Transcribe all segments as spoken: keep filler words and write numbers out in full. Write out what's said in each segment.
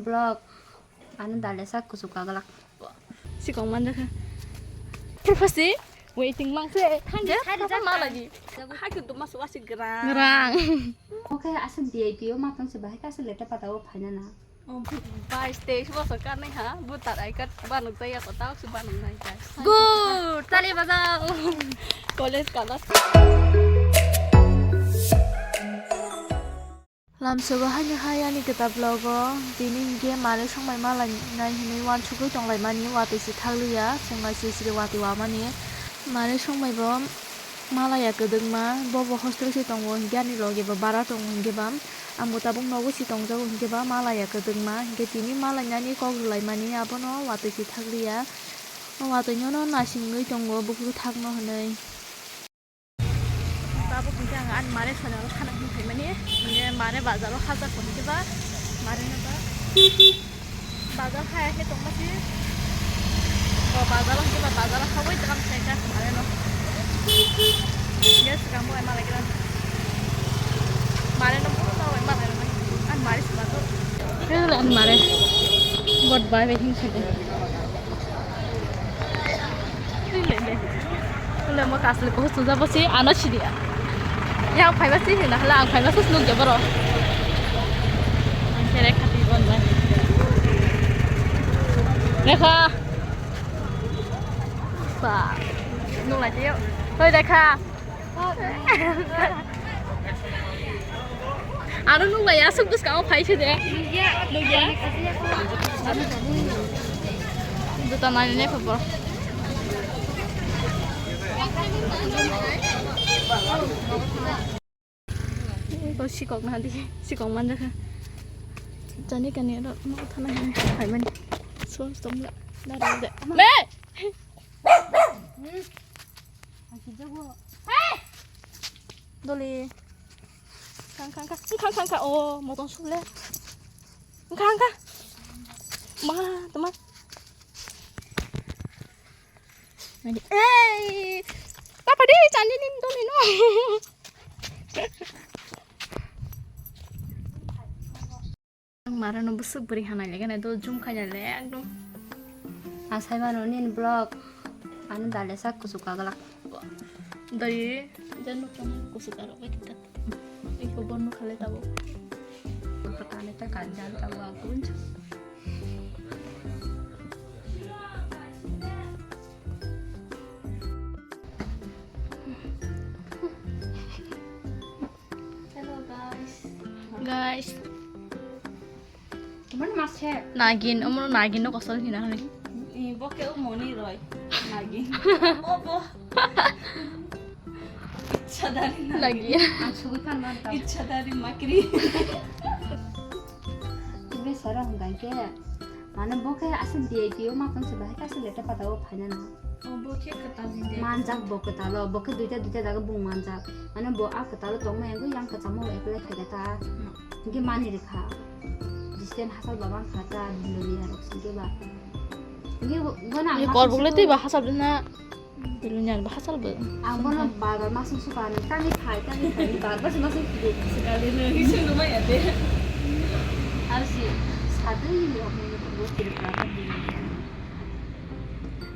Vlog. Ano dale sak kuchuk kaglak. Sikong manjakha. Purpose waiting mangse. Thangdi side papa jak ma lagi. Hai kutu mas wasi gerang. Gerang. Oke, asal V I P o matang se bahai ka asal leta pata o phaina na. Oh, bais teis bosor kanai ha, voter I card banuk jaya ko tao si banuk nai guys. Good, tali bajao. College kalas. Lamsogo haino hai ani kwtal vlogo, tini hinkhe manwi songmai malainai hinwi uansugwi tonglaimani, watwi se thakliya, chwng lai siri siri watwi wamani. Manwi songmaibo malaya kwdwkma, bobo hostel se tongo hinkhe ani logebo bara tongo hinkhe ba, ang bo tabuk nogo se tongjago hinkhe ba malaya kwdwkma, hinkhe tini malainani kok rwlaimani abono watwi se thakliya. O watwi nono nasingwi tongo buphuru thakno hinwi. Tabuk hinkhe ang ani mare sonalo thana hinwi phaimani, hinkhe mare bazaro hajak ko hinkhe ba, mare no ba, bazar haya khe tongma si, o bazaro hinkhe ba, bazaro habwi tongma si kha mare no. Hinkhe swkang bo ai malai gra, mare no bo no ai malai gra, ani mare sima to. Ani mare bot bai bai hinkhe. Ule mo kasle ko suja bosi ano sidia. Yang phaiba si hina hala ang phaiba sus nuk jabaro. Ang kere khati bon bai. Rekha. Ba. Nuk lai yo. Hoi Rekha. Aro nung lai asuk bwskango phai se de. Nugya. Juta nai ne khobor. Ko sikok na di, sikok manjakha. Jani kani ro no thana hai mani. So somla na ro de. Me. Doli. Khang, khang, khang. Khang, khang, khang. Oh, motong sule. Khang, khang. Ma, teman. Ei. Apa dia candi ni doli no. Mara no busuk beri hana lege na do jum khanya le ekdom. Asai mano nin vlog. Ano dale sak kusuk kaglak. Dari jan no tong kusuk aro bai kita. Iko bon no khale tabo. Kata ne ta kan jan tabo aku. Hello guys. Guys. Tomar mase. Nagin, omo nagin no kosol hina honi. Ni boke o moni roi. Nagin. Obo. Ichadari nagin. Nagin. Ang sugui pan man ta. Ichadari makri. Ibe sara hongkai ke. Mane boke asa D I P o matang se bahai kasa leta pada o phaina na. Oh, bo khe kwtal ni de. Manjak bo kwtalo, bo khe duita duita jaga bung manjak. Mane bo a kwtalo tongma yango yang kwchamo apply khaika ta. Hmm. Hingke mani rikha. Jisten hasal babang kha ta, biloni arok singke ba. Hingke bo, bo na. Ni kor bugle tei ba hasal na. Biloni ar ba hasal bo. Ang bono bar bar masing suka ni tani phai, tani phai, bar bar masing suka. Sekali ni. Isi rumah ya de. Arsi, sadui ni, bo kiri kha.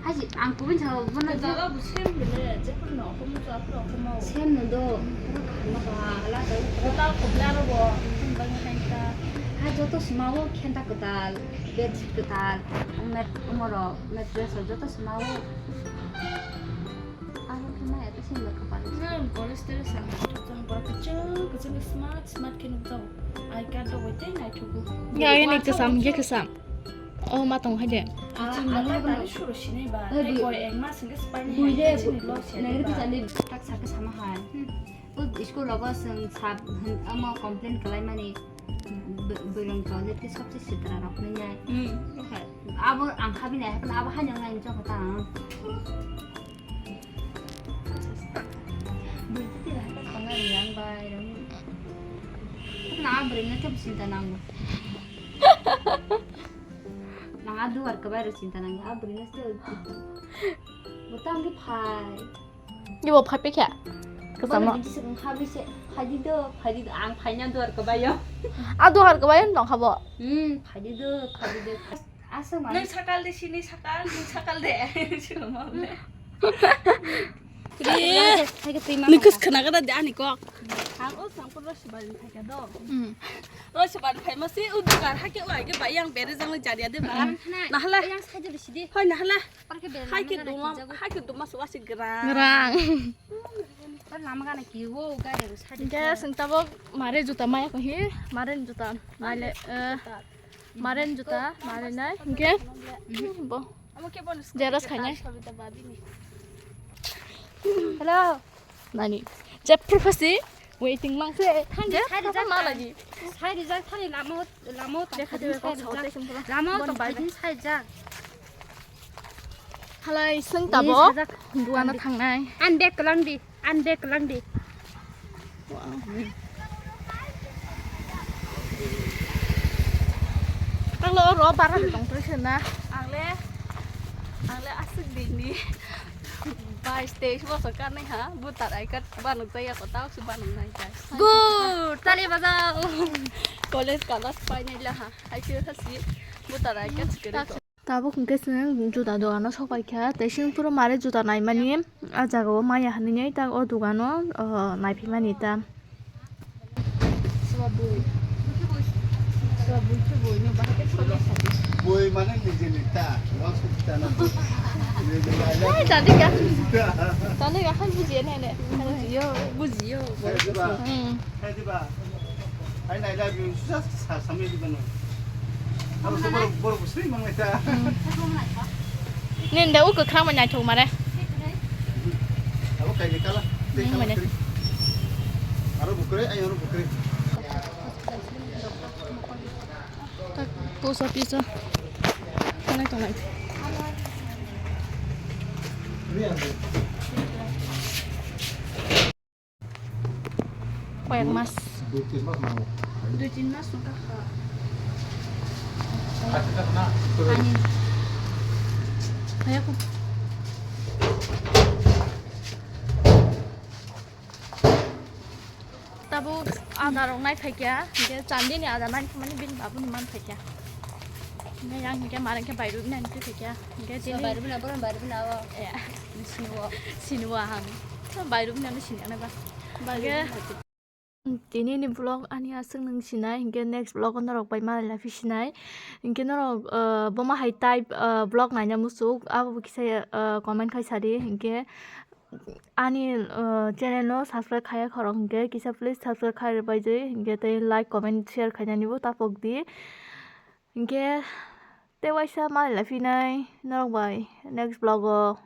Haji, ang kubun sa, bono jaga bo sem bele, jepun no, komo to apro, komo. Sem no do, pura khanma ba, ala do. Kota ko blaro bo, bang khain ta. Ha, joto sima o khenta kwtal, bed sheet kwtal, mat, umoro, mattress o joto sima o. Aro khe maya ta sem ba kwpal. Na, college tere sa, jang pura kwchwng, kwchwng smart, smart khe nukjao. Ai card do wai tei naithuku. Ya, ini kwsam, ya kwsam. Oh, ma tong hai de. Ah, chwng ah, nang tani suru sinai ba. Tei koi ek mas hingke spani hai chini lo se nang ba. Tak saka sama hai. Hmm. O school logo sing sab, hmm, amo complain kalai mani. Bwrwng tole te sobse sitra rok nai. Hmm. Abo ang khabi nai, abo hai nang nai jok ta. Bwrwng te hai ta khonga yang bai rang. Na bwrwng na te sinta nang. Nang a duar kwbai rw chinta nang a bwrwi no se. Bo tang di phai. Ni bo phai pekha. Kwchangma. Bono jinsi wngkha bai se. Phaidi do, phaidi do. Ang phaina duar kwbaio. A duar kwbaio wng tongkha bo. Hmm, phaidi do, phaidi do. Asa mani. Nwng sakal de sini sakal, nwng sakal de. Sini mawle. Kri. Nwng kwskhwna gada de ani kok. Ang o sangpur rosibari phaikha do. Hmm. Rosibari phaima si o dugar hake o age bai yang bere jang jariya de ba. Hmm. Nahala. Yang sajo de sidi. Hoi nahala. Parke bere. Hake duma, hake duma suwa si gerang. Gerang. Lama gana ki wo gari ro sadi. Hingke sing tabok mare juta maya ko hi, mare juta. Mare, eh, mare juta, mare nai. Hingke, bo. Jeros khainai. Hello. Nani? Jephru phasi waiting mang se. Thani jephru sari phasi jak ma lagi. Sari jak thani lama, lama. Dekha de ko sao te sing pura. Lama to bai sari jak. Halai sing tabo. Duana thangnai. An bag lang di. An bag lang di. Wow. Ang lo ro bara de tong twi sena. Ang le, ang le aswk dini. Bais teis bosor kanai ha, voter I card banok jaya ko tao si banok nai jai. Good, tali bajao. College kalas painai la ha, hai khe ha si voter I card si kwrwi ko. Tabuk hwnkhe chwng juta dogano sok paikha, tei chwng phuru mare juta naimani ah jagao maya hinwi tak o dogano, oh, naiphimani ta. Bui mane nijeni ta, wasuk ta na. Hai, tadi ka. Tadi ka, hai bujiya ne ne. Bujiyo, bujiyo. Hmm. Hai diba? Hai nai love you sa sa sami diba no. Abo se bor bor busri mang nai ta. Nin da uku khrang ma nai thok mare. Abo kai ni kala. Ning mane. Aro bukre, ayo aro bukre. Tak post office o. Tongnai tongnai. Koyek mas. Dui tin mas nango. Dui tin mas wngkha kha. Ani. Kaya ko. Tabuk ada rok nai phaikya, hingke chandi ni ada nai mani bini babu ni man phaikya. Hingke yang hingke mare hingke bai rwi nai hingke phaikya. Hingke tini bai rwi na, bono bai rwi na o. Eh. Sinuwa. Sinuwa hang. Bai rwi nai sinuwa ba. Hingke tini ni vlog ani aswk nung sinai, hingke next vlog o norok bai malai laiphi sinai. Hingke norok, eh, boma hai type, eh, vlog naina musuk, abo kisa, eh, comment khai sadi, hingke ani, eh, channel no subscribe khaya khorok hingke kisa please subscribe khai rwbaidi, hingke tei like, comment, share khainani bo tapok di. Hingke tei waisa malai laiphinai norok bai next vlog o.